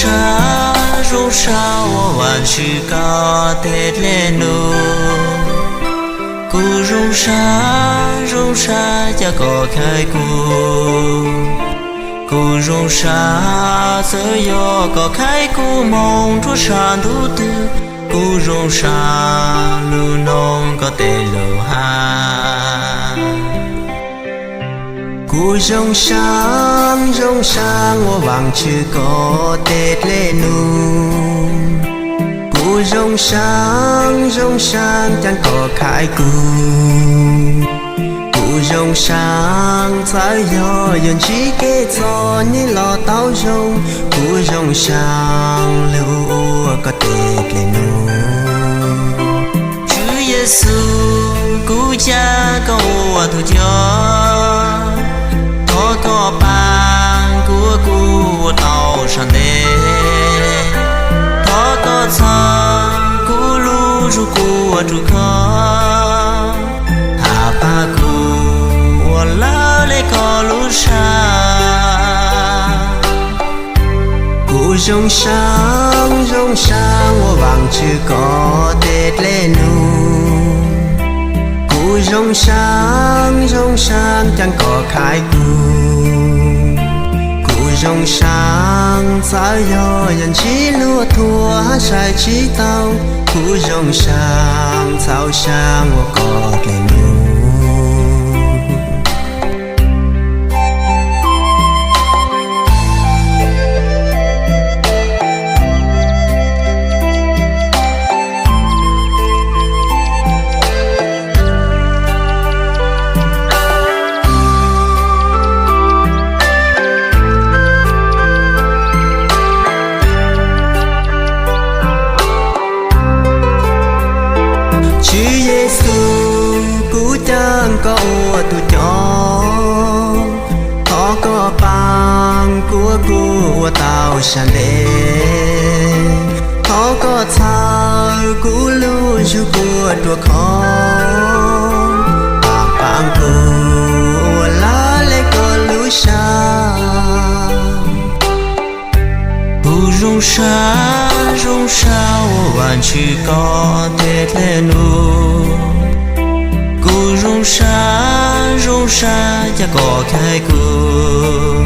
sab, zoo sab ua Vaajtswv koj tej dlej num. Kuv zoo sab, zoo sab caag koj khaiv kuv. Kuv zoo sab txawm yog koj khaiv kuv moog rua sab ntuj twg. Kuv zoo sab lug noog koj tej lug has. Kuv zoo sab, zoo sab ua Vaajtswv koj tej dlej num. Kuv zoo sab, zoo sab caag koj khaiv kuv. Kuv zoo sab txawm yog yuav ntsib kev txom nyem los tau zoo. Kuv zoo sab lug ua koj tej dlej num. Tswv Yexus, kuv caag koj ua tug coj. Thov koj paab kuv, kuv ua tau sab ntev. Thov koj txhawb kuv lub zug, kuv ua rua koj. Has paab kuv ua lawv le koj lub sab. Kuv zoo sab, zoo sab ua Vaajtswv koj tej dlej num. Kuv zoo sab, zoo sab caag koj khaiv kuv. Kuv zoo sab txawm yog yuav ntsib luag thuam hab saib tsi tau. Kuv zoo sab txhua sab ua koj dlej num. Tswv Yexus, kuv caag koj ua tug coj. Thov koj paab kuv, kuv ua tau sab ntev. Thov koj txhawb kuv lub zug, kuv ua rua koj. Has paab kuv ua lawv le koj lub sab. Kuv zoo sab, zoo sab ua Vaajtswv koj tej dlej num. Kuv zoo sab, zoo sab caag koj khaiv kuv.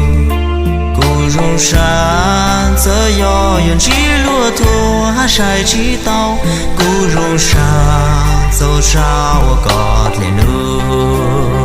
Kuv zoo sab txawm yog yuav ntsib luag thuam hab saib tsi tau. Kuv zoo sab txhua sab ua koj dlej num.